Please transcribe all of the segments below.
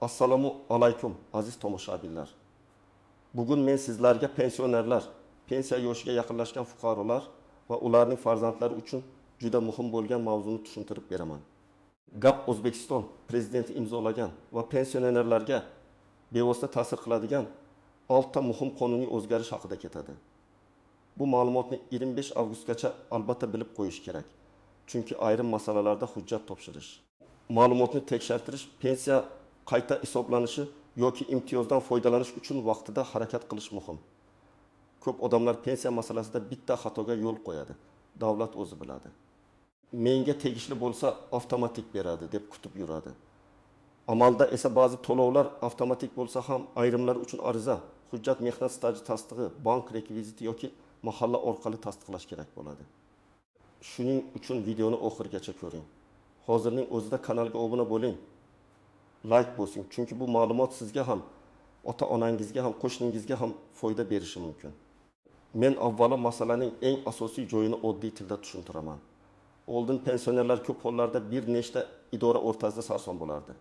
Assalomu alaykum aziz tomoshabinlar. Bugun men sizlarga pensionerlar, pensiya yoshiga yaqinlashgan fuqarolar va ularning farzandlari uchun juda muhim bo'lgan mavzuni tushuntirib beraman. Gap O'zbekiston prezidenti imzolagan va pensionerlarga bevosita ta'sir qiladigan 6 ta muhim qonuniy o'zgarish haqida ketadi. Bu ma'lumotni 25 avgustgacha albatta bilib qo'yish kerak. Chunki ayrim masalalarda hujjat topshirish, ma'lumotni tekshirtirish, pensiya qayta hisoblanishi yoki imtiyozdan foydalanish uchun vaqtida harakat qilish muhim. Ko'p odamlar pensiya masalasida bitta xatoga yo'l qo'yadi. Davlat o'zi biladi. Menga tegishli bo'lsa avtomatik beradi deb kutib yuradi. Amalda esa ba'zi to'lovlar avtomatik bo'lsa ham ayrimlar uchun ariza, hujjat, mehnat staji tasdig'i, bank rekviziti yoki mahalla orqali tasdiqlash kerak bo'ladi. Shuning uchun videoni oxirigacha ko'ring. Hozirning o'zida kanalga obuna bo'ling. Like bosing, chunki bu ma'lumot sizga ham, ota-onangizga ham, qo'shningizga ham foyda berishi mumkin. Men avvalo masalaning eng asosiy joyini oddiy tilda tushuntiraman. Oldin pensionerlar ko'p hollarda bir nechta idora o'rtasida sarson bo'lardi.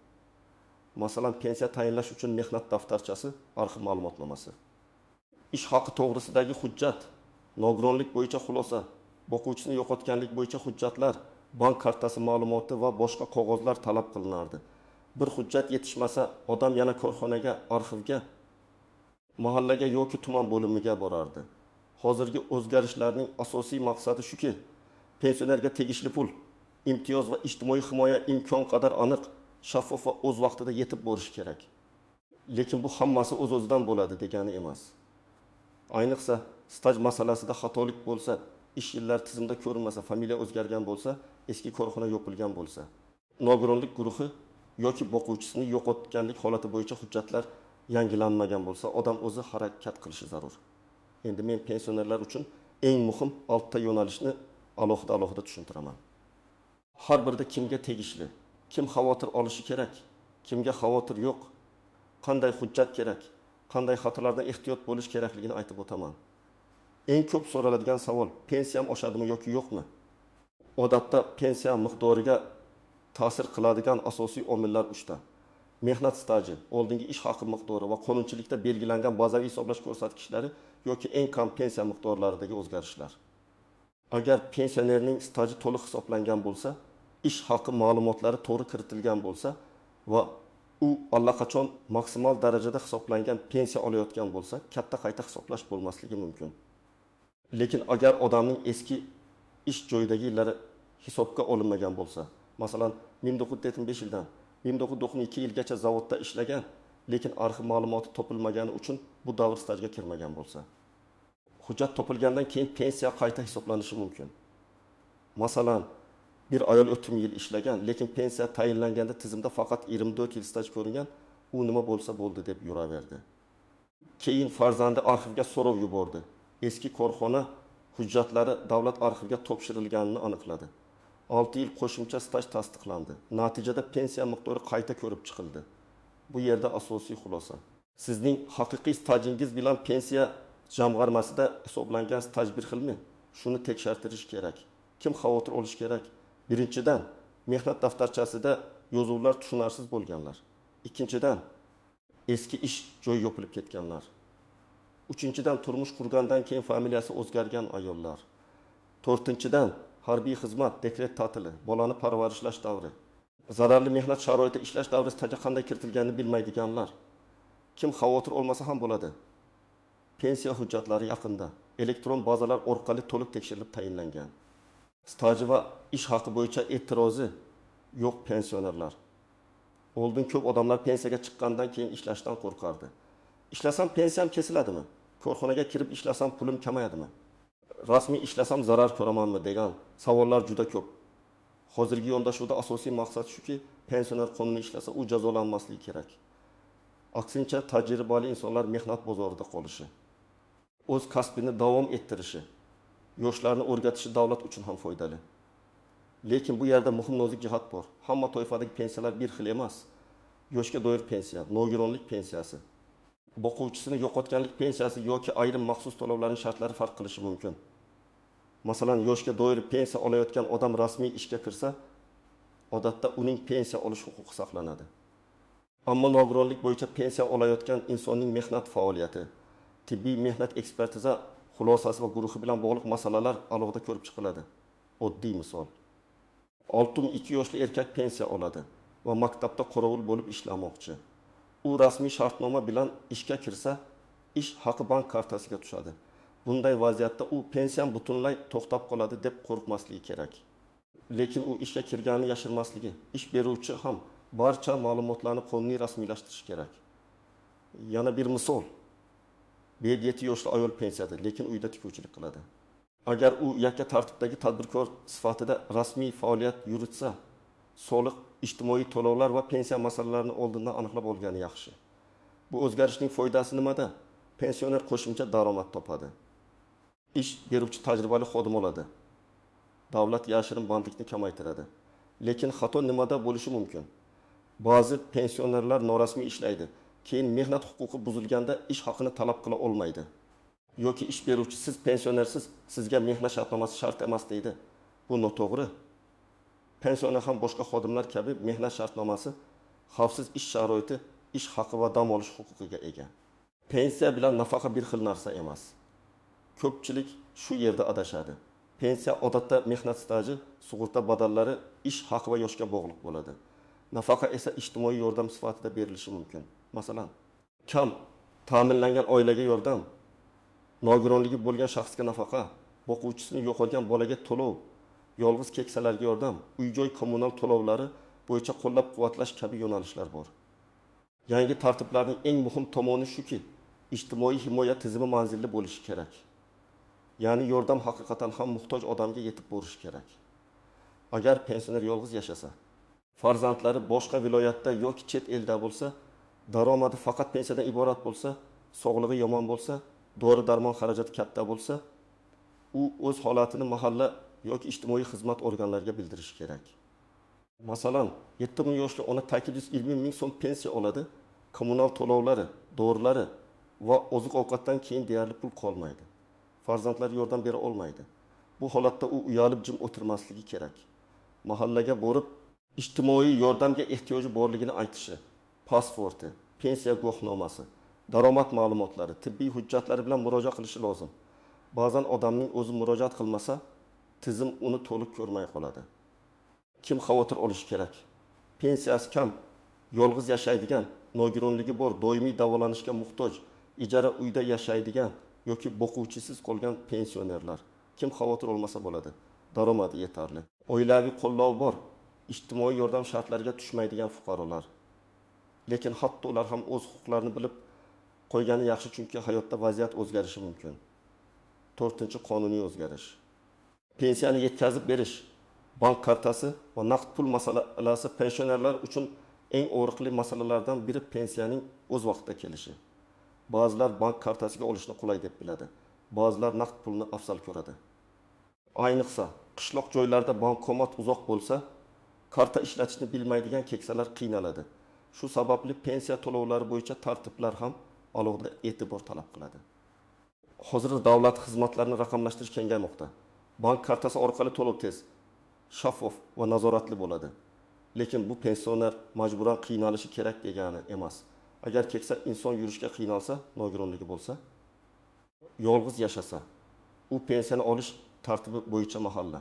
Masalan, pensiya tayinlash uchun mehnat daftarchasi, arxiv ma'lumotnomasi, ish haqi to'g'risidagi hujjat, nogironlik bo'yicha xulosa, boquvchisini yo'qotganlik bo'yicha hujjatlar, bank kartasi ma'lumoti va boshqa qog'ozlar talab qilinardi. Bir hujjat yetishmasa, odam yana korxonaga, arxivga, mahallaga yoki tuman bo'limiga borardi. Hozirgi o'zgarishlarning asosiy maqsadi shuki, pensionerga tegishli pul, imtiyoz va ijtimoiy himoya imkon qadar aniq, shaffof va o'z vaqtida yetib borishi kerak. Lekin bu hammasi o'z-o'zidan bo'ladi degani emas. Ayniqsa, staj masalasida xatolik bo'lsa, ish yillari tizimda ko'rinmasa, familiya o'zgargan bo'lsa, eski korxona yopilgan bo'lsa, nogironlik guruhi yoki boquvchisini yo'qotganlik holati bo'yicha hujjatlar yangilanmagan bo'lsa, odam o'zi harakat qilishi zarur. Endi men pensionerlar uchun eng muhim 6 ta yo'nalishni alohida-alohida tushuntiraman. Har birida kimga tegishli, kim xavotir olishi kerak, kimga xavotir yo'q, qanday hujjat kerak, qanday xatolardan ehtiyot bo'lish kerakligini aytib o'taman. Eng ko'p so'raladigan savol: pensiyam oshadimi yoki yo'qmi? Odatda pensiya miqdoriga ta'sir qiladigan asosiy omillar 3 ta. Mehnat staji, oldingi ish haqi miqdori va qonunchilikda belgilangan bazaviy hisoblash ko'rsatkichlari yoki eng kam pensiya miqdorlaridagi o'zgarishlar. Agar pensionerning staji to'liq hisoblangan bo'lsa, ish haqi ma'lumotlari to'g'ri kiritilgan bo'lsa va u allaqachon maksimal darajada hisoblangan pensiya olayotgan bo'lsa, katta qayta hisoblash bo'lmasligi mumkin. Lekin agar odamning eski ish joyidagi yillari hisobga olinmagan bo'lsa, masalan, 1975 yildan 1992 yilgacha zavodda ishlagan, lekin arxiv ma'lumoti topilmagani uchun bu davr stajga kirmagan bo'lsa, hujjat topilgandan keyin pensiya qayta hisoblanishi mumkin. Masalan, bir ayol 30 yil ishlagan, lekin pensiya tayinlanganda tizimda faqat 24 yil staj ko'ringan, u nima bo'lsa bo'ldi deb yuraverdi. Keyin farzandi arxivga so'rov yubordi. Eski korxona hujjatlari davlat arxiviga topshirilganini aniqladi. 6 yil qo'shimcha staj tasdiqlandi. Natijada pensiya miqdori qayta ko'rib chiqildi. Bu yerda asosiy xulosa: sizning haqiqiy stajingiz bilan pensiya jamg'armasida hisoblangan staj bir xilmi? Shuni tekshirtirish kerak. Kim xavotir olish kerak? Birinchidan, mehnat daftarchasida yozuvlar tushunarsiz bo'lganlar. Ikkinchidan, eski ish joyi yopilib ketganlar. Uchinchidan, turmush qurgandan keyin familiyasi o'zgargan ayollar. To'rtinchidan, harbiy xizmat, dekret ta'tili, bolani parvarishlash davri, zararli mehnat sharoitida ishlash davri stajga qanday kiritilganini bilmaydiganlar. Kim xavotir olmasa ham bo'ladi. Pensiya hujjatlari yaqinda elektron bazalar orqali to'liq tekshirilib tayinlangan. Staji va ish haqi bo'yicha e'tirozi yo'q pensionerlar. Oldin ko'p odamlar pensiyaga chiqqandan keyin ishlashdan qo'rqardi. Ishlasam pensiyam kesiladimi? Korxonaga kirib ishlasam pulim kamayadimi? Rasmiy ishlasam zarar ko'ramanmi degan savollar juda ko'p. Hozirgi yondashuvda asosiy maqsad shuki, pensioner qonuniy ishlasa u jazolanmasligi kerak. Aksincha, tajribali insonlar mehnat bozorida qolishi, o'z kasbini davom ettirishi, yoshlarni o'rgatishi davlat uchun ham foydali. Lekin bu yerda muhim nozik jihat bor. Hamma toifadagi pensiyalar bir xil emas. Yoshga doir pensiya, nogironlik pensiyasi, boquvchisini yo'qotganlik pensiyasi yoki ayrim maxsus to'lovlarning shartlari farq qilishi mumkin. Masalan, yoshga doir pensiya olayotgan odam rasmiy ishga kirsa, odatda uning pensiya olish huquqi saqlanadi. Ammo nogironlik bo'yicha pensiya olayotgan insonning mehnat faoliyati, tibbiy mehnat ekspertiza xulosasi va guruhi bilan bog'liq masalalar alohida ko'rib chiqiladi. Oddiy misol. 62 yoshli erkak pensiya oladi va maktabda qorovul bo'lib ishlamoqchi. U rasmiy shartnoma bilan ishga kirsa, ish haqi bank kartasiga tushadi. Bunday vaziyatda u pensiyam butunlay to'xtab qoladi deb qo'rqmasligi kerak. Lekin u ishga kirganini yashirmasligi, ish beruvchi ham barcha ma'lumotlarni qonuniy rasmiylashtirishi kerak. Yana bir misol. 57 yoshli ayol pensiyada, lekin uyda tikuvchilik qiladi. Agar u yakka tartibdagi tadbirkor sifatida rasmiy faoliyat yuritsa, soliq, ijtimoiy to'lovlar va pensiya masalalarini oldindan aniqlab olgani yaxshi. Bu o'zgarishning foydasi nimada? Pensioner qo'shimcha daromad topadi. Ish beruvchi tajribali xodim oladi. Davlat yashirin bandlikni kamaytiradi. Lekin xato nimada bo'lishi mumkin? Ba'zi pensionerlar norasmiy ishlaydi. Keyin mehnat huquqi buzilganda ish haqini talab qila olmaydi. Yoki ish beruvchi siz pensionersiz, sizga mehnat shartnomasi shart emas deydi. Bu noto'g'ri. Pensioner ham boshqa xodimlar kabi mehnat shartnomasi, xavfsiz ish sharoiti, ish haqi va dam olish huquqiga ega. Pensiya bilan nafaqa bir xil narsa emas. Ko'pchilik shu yerda adashadi. Pensiya odatda mehnat staji, sug'urta badallari, ish haqi va yoshga bog'liq bo'ladi. Nafaqa esa ijtimoiy yordam sifatida berilishi mumkin. Masalan, kam ta'minlangan oilaga yordam, nogironligi bo'lgan shaxsga nafaqa, boquvchisini yo'qotgan bolaga to'lov, yolg'iz keksalarga yordam, uy-joy kommunal to'lovlari bo'yicha qo'llab-quvvatlash kabi yo'nalishlar bor. Yangi tartiblarning eng muhim tomoni shuki, ijtimoiy himoya tizimi manzilli bo'lishi kerak. Ya'ni yordam haqiqatan ham muhtoj odamga yetib borishi kerak. Agar pensioner yolg'iz yashasa, farzandlari boshqa viloyatda yoki chet elda bo'lsa, daromadi faqat pensiyadan iborat bo'lsa, sog'lig'i yomon bo'lsa, dori-darmon xarajati katta bo'lsa, u o'z holatini mahalla yoki ijtimoiy xizmat organlariga bildirishi kerak. Masalan, 70 yoshli ona 820 ming so'm pensiya oladi, kommunal to'lovlari, dorilari va oziq-ovqatdan keyin deyarli pul qolmaydi. Farzandlari yordam bera olmaydi. Bu holatda u uyalib jim o'tirmasligi kerak. Mahallaga borib ijtimoiy yordamga ehtiyoji borligini aytishi, pasporti, pensiya guvohnomasi, daromad ma'lumotlari, tibbiy hujjatlari bilan murojaat qilishi lozim. Ba'zan odamning o'zi murojaat qilmasa, tizim uni to'liq ko'rmay qoladi. Kim xavotir olishi kerak? Pensiyasi kam, yolg'iz yashaydigan, nogironligi bor, doimiy davolanishga muhtoj, ijara uyda yashaydigan yoki boquvchisiz qolgan pensionerlar. Kim xavotir olmasa bo'ladi? Daromadi yetarli. Oilaviy qo'llov bor, ijtimoiy yordam shartlariga tushmaydigan fuqarolar. Lekin hatto ular ham o'z huquqlarini bilib qo'ygani yaxshi, chunki hayotda vaziyat o'zgarishi mumkin. 4-qonuniy o'zgarish. Pensiyani yetkazib berish, bank kartasi va naqd pul masalasi pensionerlar uchun eng og'riqli masalalardan biri pensiyaning o'z vaqtida kelishi. Ba'zilar bank kartasiga olishni qulay deb biladi, ba'zilar naqd pulni afzal ko'radi. Ayniqsa, qishloq joylarda bankomat uzoq bo'lsa, karta ishlatishni bilmaydigan keksalar qiynaladi. Shu sababli pensiya to'lovlari bo'yicha tartiblar ham alohida e'tibor talab qiladi. Hozirda davlat xizmatlarini raqamlashtirish kengaymoqda. Bank kartasi orqali to'lov tez, shaffof va nazoratli bo'ladi. Lekin bu pensioner majburan qiynalishi kerak degani emas. Agar keksa inson yurishga qiynalsa, nogironligi bo'lsa, yolg'iz yashasa, u pensiyani olish tartibi bo'yicha mahalla,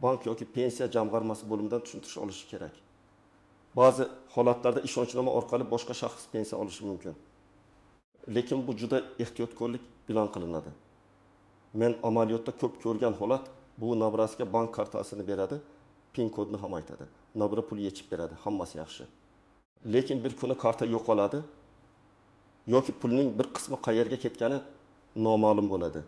bank yoki pensiya jamg'armasi bo'limidan tushuntirish olishi kerak. Ba'zi holatlarda ishonchnoma orqali boshqa shaxs pensiya olishi mumkin. Lekin bu juda ehtiyotkorlik bilan qilinadi. Men amaliyotda ko'p ko'rgan holat, bu nabrasiga bank kartasini beradi, pin kodini ham aytadi. Nabra pul yechib beradi, hammasi yaxshi. Lekin bir kuni karta yo'qoladi yoki pulning bir qismi qayerga ketgani noma'lum bo'ladi.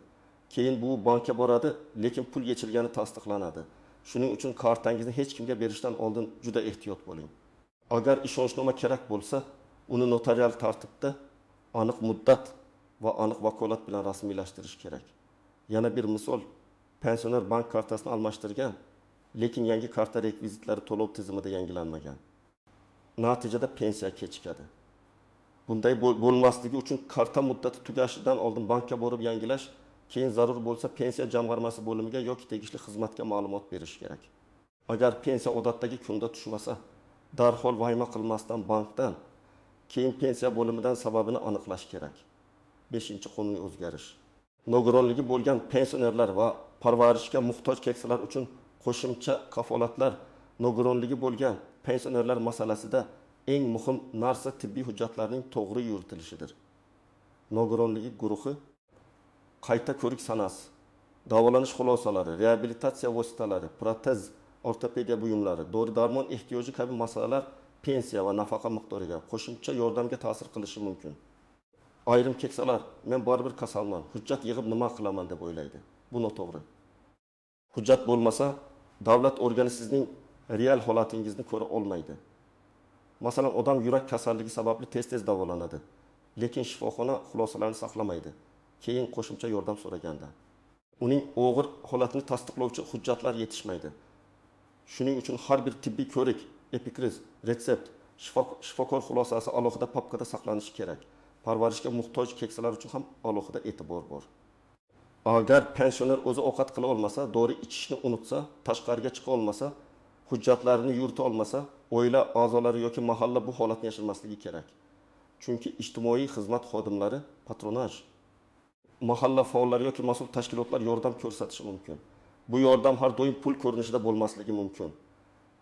Keyin bu bankka boradi, lekin pul yechilgani tasdiqlanadi. Shuning uchun kartangizni hech kimga berishdan oldin juda ehtiyot bo'ling. Agar ishonchnoma kerak bo'lsa, uni notarial tartibda aniq muddat va aniq vakolat bilan rasmiylashtirish kerak. Yana bir misol, pensioner bank kartasini almashtirgan, lekin yangi karta rekvizitlari to'lov tizimida yangilanmagan. Natijada pensiya kechikadi. Bunday bo'lmasligi uchun karta muddati tugashidan oldin bankka borib yangilash, keyin zarur bo'lsa pensiya jamg'armasi bo'limiga yoki tegishli xizmatga ma'lumot berish kerak. Agar pensiya odatdagi kunda tushmasa, darhol vahima qilmasdan bankdan Keyin pensiya bo'limidan sababini aniqlash kerak. Beshinchi qonuniy o'zgarish. Nogironligi bo'lgan pensionerlar va parvarishga muhtoj keksalar uchun qo'shimcha kafolatlar. Nogironligi bo'lgan pensionerlar masalasida eng muhim narsa tibbiy hujjatlarning to'g'ri yuritilishidir. Nogironligi guruhi, qayta ko'rik sanasi, davolanish xulosalari, reabilitatsiya vositalari, protez, ortopediya buyumlari, dori-darmon ehtiyoji kabi masalalar pensiya va nafaqa miqdoriga, qo'shimcha yordamga ta'sir qilishi mumkin. Ayrim keksalar men baribir kasalman, hujjat yig'ib nima qilaman deb o'ylaydi. Bu noto'g'ri. Hujjat bo'lmasa, davlat organi sizning real holatingizni ko'ra olmaydi. Masalan, odam yurak kasalligi sababli tez-tez davolanadi, lekin shifoxona xulosalarini saqlamaydi. Keyin qo'shimcha yordam so'raganda uning og'ir holatini tasdiqlovchi hujjatlar yetishmaydi. Shuning uchun har bir tibbiy ko'rik, epikriz, retsept, shifokor xulosasi alohida papkada saqlanishi kerak. Parvarishga muhtoj keksalar uchun ham alohida e'tibor bor. Agar pensioner o'zi ovqat qila olmasa, dori ichishni unutsa, tashqariga chiqa olmasa, hujjatlarini yurita olmasa, oila a'zolari yoki mahalla bu holatni yashirmasligi kerak. Chunki ijtimoiy xizmat xodimlari, patronaj, mahalla faollari yoki mas'ul tashkilotlar yordam ko'rsatishi mumkin. Bu yordam har doim pul ko'rinishida bo'lmasligi mumkin.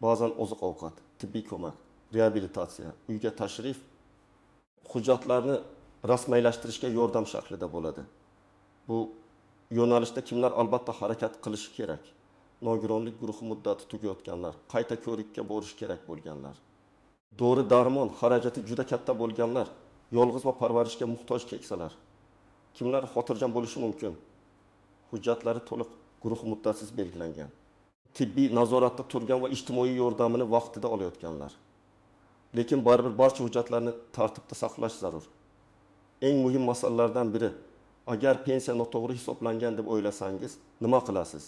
Ba'zan oziq-ovqat, tibbiy ko'mak, reabilitatsiya, uyga tashrif, hujjatlarni rasmiylashtirishga yordam shaklida bo'ladi. Bu yo'nalishda kimlar albatta harakat qilishi kerak? Nogironlik guruhi muddati tugayotganlar, qayta ko'rikka borish kerak bo'lganlar, dori-darmon xarajati juda katta bo'lganlar, yolg'iz va parvarishga muhtoj keksalar. Kimlar xotirjam bo'lishi mumkin? Hujjatlari to'liq, guruh muddatsiz belgilangan, tibbiy nazoratda turgan va ijtimoiy yordamini vaqtida olayotganlar. Lekin baribir barcha hujjatlarni tartibda saqlash zarur. Eng muhim masalalardan biri, agar pensiya noto'g'ri hisoblangan deb o'ylasangiz, nima qilasiz?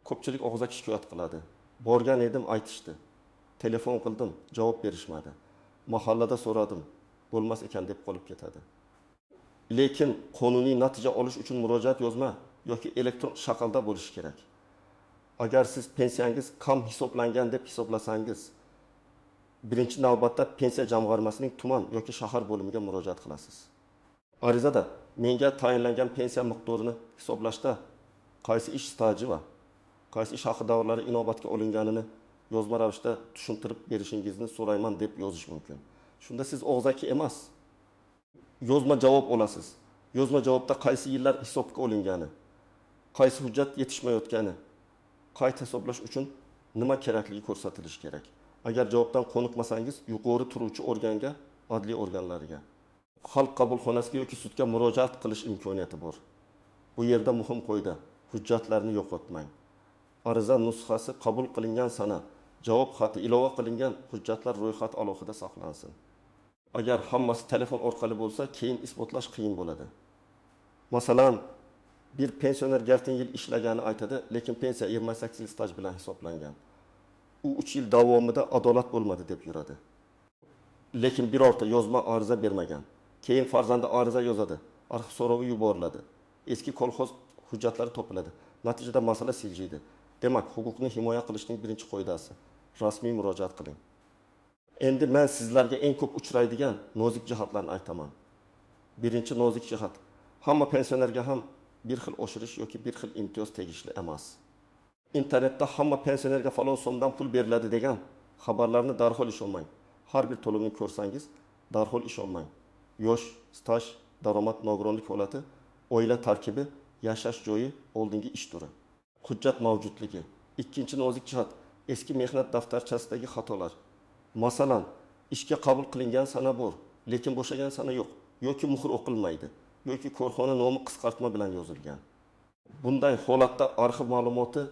Ko'pchilik og'zaki shikoyat qiladi. Borgan edim, aytishdi. Telefon qildim, javob berishmadi. Mahallada so'radim, bo'lmas ekan deb qolib ketadi. Lekin qonuniy natija olish uchun murojaat yozma yoki elektron shaklda bo'lishi kerak. Agar siz pensiyangiz kam hisoblangan deb hisoblasangiz, birinchi navbatda pensiya jamg'armasining tuman yoki shahar bo'limiga murojaat qilasiz. Arizada menga tayinlangan pensiya miqdorini hisoblashda qaysi ish staji va qaysi ish haqi davrlari inobatga olinganini yozma ravishda tushuntirib berishingizni so'rayman deb yozish mumkin. Shunda siz og'zaki emas, yozma javob olasiz. Yozma javobda qaysi yillar hisobga olingani, qaysi hujjat yetishmayotgani, qayta hisoblash uchun nima kerakligi ko'rsatilishi kerak. Agar javobdan qoniqmasangiz, yuqori turuvchi organga, adliya organlariga, xalq qabulxonasiga yoki sudga murojaat qilish imkoniyati bor. Bu yerda muhim qoida: hujjatlarni yo'qotmang. Ariza nusxasi qabul qilingan sana, javob xati, ilova qilingan hujjatlar ro'yxati alohida saqlansin. Agar hammasi telefon orqali bo'lsa, keyin isbotlash qiyin bo'ladi. Masalan, bir pensioner gartin yil ishlagani aytadi, lekin pensiya 28 yil staj bilan hisoblangan. U 3 yil davomida adolat bo'lmadi deb yuradi. Lekin birorta yozma ariza bermagan. Keyin farzandi ariza yozadi, arxiv so'rovi yuboriladi. Eski kolxoz hujjatlari topiladi. Natijada masala siljiydi. Demak, huquqni himoya qilishning birinchi qoidasi: rasmiy murojaat qiling. Endi men sizlarga eng ko'p uchraydigan nozik jihatlarni aytaman. Birinchi nozik jihat: hamma pensionerga ham bir xil oshirish yoki bir xil imtiyoz tegishli emas. Internetda hamma pensionerga falon so'mdan pul beriladi degan xabarlarni darhol ishonmang. Har bir to'lovni ko'rsangiz, darhol ishonmang. Yosh, staj, daromad, nogironlik holati, oila tarkibi, yashash joyi, oldingi ish turi, hujjat mavjudligi. Ikkinchi nozik jihat: eski mehnat daftarchasidagi xatolar. Masalan, ishga qabul qilingan sana bor, lekin bo'shagan sana yo'q, yoki muhr o'qilmaydi, yoki korxona nomi qisqartma bilan yozilgan. Bunday holatda arxiv ma'lumoti,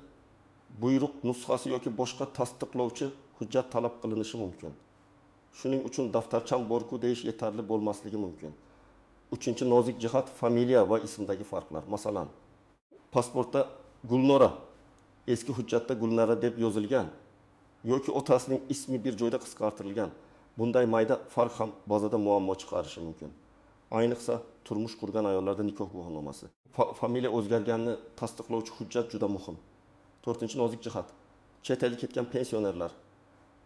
buyruq nusxasi yoki boshqa tasdiqlovchi hujjat talab qilinishi mumkin. Shuning uchun daftarcham borku deyish yetarli bo'lmasligi mumkin. Uchinchi nozik jihat: familiya va ismdagi farqlar. Masalan, pasportda Gulnora, eski hujjatda Gulnara deb yozilgan yoki otasining ismi bir joyda qisqartirilgan. Bunday mayda farq ham ba'zida muammo chiqarishi mumkin. Ayniqsa turmush qurgan ayollarda nikoh guvohnomasi. Familiya o'zgarganini tasdiqlovchi hujjat juda muhim. To'rtinchi nozik jihat: chet elga ketgan pensionerlar.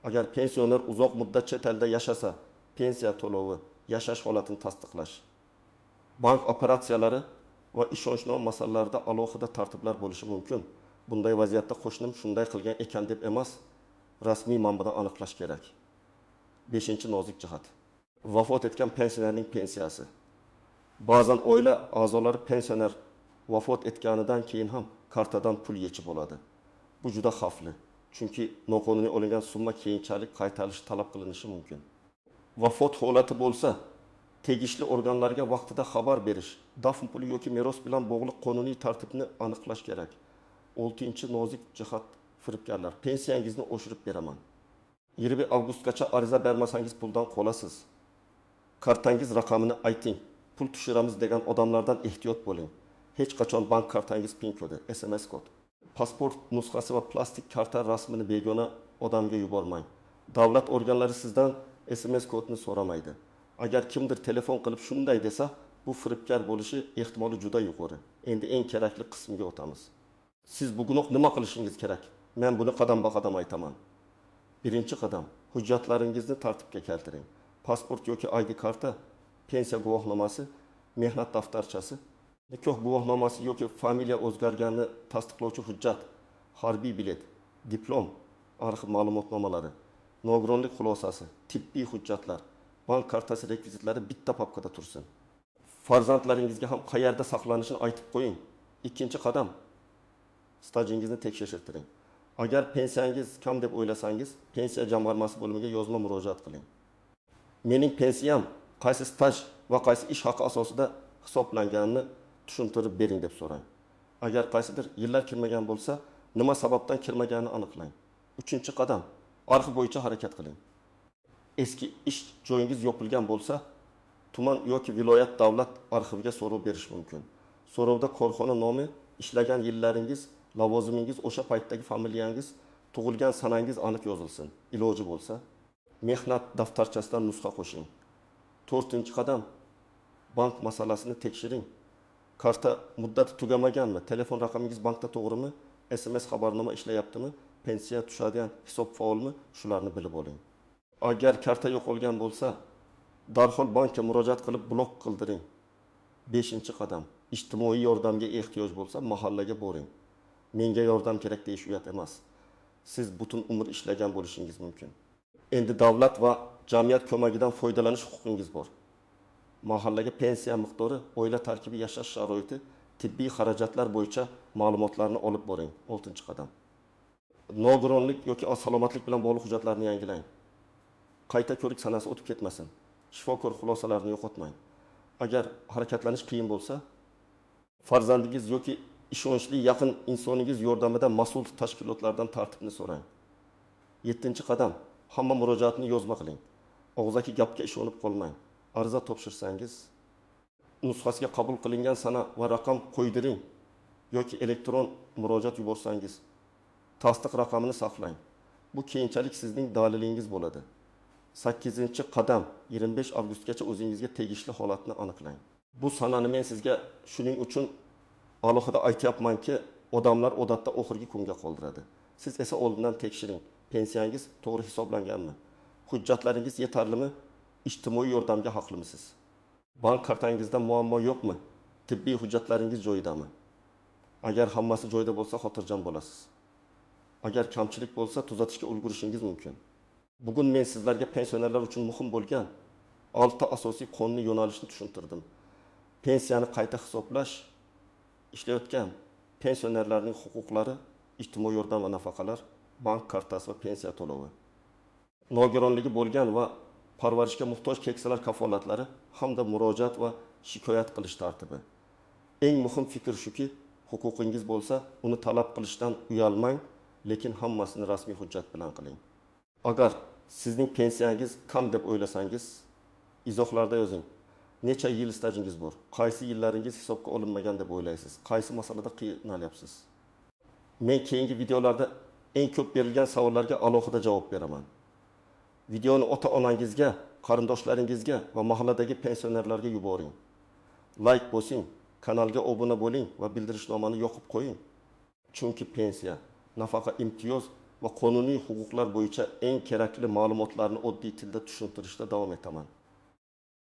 Agar pensioner uzoq muddat chet elda yashasa, pensiya to'lovi, yashash holatini tasdiqlash. Bank operatsiyalari va ishonchnoma masalalarida alohida tartiblar bo'lishi mumkin. Bunday vaziyatda qo'shnim shunday qilgan ekan deb emas, rasmiy manbadan aniqlash kerak. Beshinchi nozik jihat. Vafot etgan pensionerning pensiyasi. Ba'zan oila a'zolari pensioner vafot etganidan keyin ham kartadan pul yechib oladi. Bu juda xavfli. Chunki noqonuniy olingan summa keyinchalik qaytarilishi talab qilinishi mumkin. Vafot holati bo'lsa, tegishli organlarga vaqtida xabar berish, dafn puli yoki meros bilan bog'liq qonuniy tartibni aniqlash kerak. Oltinchi nozik jihat firibgarlar. Pensiyangizni oshirib beraman. 20 avgustgacha ariza bermasangiz puldan qolasiz. Kartangiz raqamini ayting. Pul tushiramiz degan odamlardan ehtiyot bo'ling. Hech qachon bank kartangiz PIN kodi, SMS kod, pasport nusxasi va plastik karta rasmini begona odamga yubormang. Davlat organlari sizdan SMS kodni so'ramaydi. Agar kimdir telefon qilib shunday desa, bu firibgar bo'lishi ehtimoli juda yuqori. Endi eng kerakli qismiga o'tamiz. Siz bugunoq nima qilishingiz kerak? Men buni qadam-ba-qadam aytaman. Birinchi qadam, hujjatlaringizni tartibga keltiring. Pasport yoki ID karta, pensiya guvohnomasi, mehnat daftarchasi, nikoh guvohnomasi yoki familiya o'zgarganini tasdiqlovchi hujjat, harbiy bilet, diplom, arxiv ma'lumotnomalari, nogironlik xulosasi, tibbiy hujjatlar, bank kartasi rekvizitlari bitta papkada tursin. Farzandlaringizga ham qayerda saqlanishini aytib qo'ying. Ikkinchi qadam, stajingizni tekshirtiring. Agar pensiyangiz kam deb o'ylasangiz, pensiya jamg'armasi bo'limiga yozma murojaat qiling. Mening pensiyam qaysi staj va qaysi ish haqi asosida hisoblanganini tushuntirib bering deb so'rang. Agar qaysidir yillar kirmagan bo'lsa, nima sababdan kirmaganini aniqlang. Uchinchi qadam, arxiv bo'yicha harakat qiling. Eski ish joyingiz yopilgan bo'lsa, tuman yoki viloyat davlat arxiviga so'rov berish mumkin. So'rovda korxona nomi, ishlagan yillaringiz, lavozimingiz, o'sha paytdagi familiyangiz, tug'ilgan sanangiz aniq yozilsin. Iloji bo'lsa, mehnat daftarchasidan nusxa qo'shing. To'rtinchi qadam, bank masalasini tekshiring. Karta muddati tugamaganmi? Telefon raqamingiz bankda to'g'rimi? SMS xabarnoma ishlayaptimi? Pensiya tushadigan hisob faolmi? Shularni bilib oling. Agar karta yo'qolgan bo'lsa, darhol bankka murojaat qilib blok qildiring. Beshinchi qadam, ijtimoiy yordamga ehtiyoj bo'lsa, mahallaga boring. Menga yordam kerak deyish uyat emas. Siz butun umr ishlagan bo'lishingiz mumkin. Endi davlat va jamiyat ko'magidan foydalanish huquqingiz bor. Mahallaga pensiya miqdori, oila tarkibi, yashash sharoiti, tibbiy xarajatlar bo'yicha ma'lumotlarni olib boring. Oltinchi qadam. Nogironlik yoki salomatlik bilan bog'liq hujjatlarni yangilang. Qayta ko'rik sanasi o'tib ketmasin. Shifokor xulosalarini yo'qotmang. Agar harakatlanish qiyin bo'lsa, farzandingiz yoki ishonchli yaqin insoningiz yordamida mas'ul tashkilotlardan tartibni so'rang. Yettinchi qadam, hamma murojaatni yozma qiling. Og'zaki gapga ishonib qolmang. Ariza topshirsangiz, nusxasiga qabul qilingan sana va raqam qo'ydiring yoki elektron murojaat yuborsangiz, tasdiq raqamini saqlang. Bu keyinchalik sizning dalilingiz bo'ladi. 8-qadam, 25 avgustgacha o'zingizga tegishli holatni aniqlang. Bu sanani men sizga shuning uchun alohida aytyapmanki, odamlar odatda oxirgi kunga qoldiradi. Siz esa oldindan tekshiring. Pensiyangiz to'g'ri hisoblanganmi? Hujjatlaringiz yetarlimi? Ijtimoiy yordamga haqlimisiz? Bank kartangizda muammo yo'qmi? Tibbiy hujjatlaringiz joyidami? Agar hammasi joyida bo'lsa, xotirjam bo'lasiz. Agar kamchilik bo'lsa, tuzatishga ulgurishingiz mumkin. Bugun men sizlarga pensionerlar uchun muhim bo'lgan 6 asosiy qonuniy yo'nalishni tushuntirdim. Pensiyani qayta hisoblash, ishlayotgan pensionerlarning huquqlari, ijtimoiy yordam va nafaqalar, bank kartasi va pensiya to'lovi, nogironligi bo'lgan va parvarishga muhtoj keksalar kafolatlari hamda murojaat va shikoyat qilish tartibi. Eng muhim fikr shuki, huquqingiz bo'lsa, uni talab qilishdan uyalmang, lekin hammasini rasmiy hujjat bilan qiling. Agar sizning pensiyangiz kam deb o'ylasangiz, izohlarda yozing. Necha yil stajingiz bor? Qaysi yillaringiz hisobga olinmagan deb o'ylaysiz? Qaysi masalada qiynalyapsiz? Men keyingi videolarda eng ko'p berilgan savollarga alohida javob beraman. Videoni ota-onangizga, qarindoshlaringizga va mahalladagi pensionerlarga yuboring. Like bosing, kanalga obuna bo'ling va bildirishnomani yoqib qo'ying. Chunki pensiya, nafaqa, imtiyoz va qonuniy huquqlar bo'yicha eng kerakli ma'lumotlarni oddiy tilda tushuntirishda davom etaman.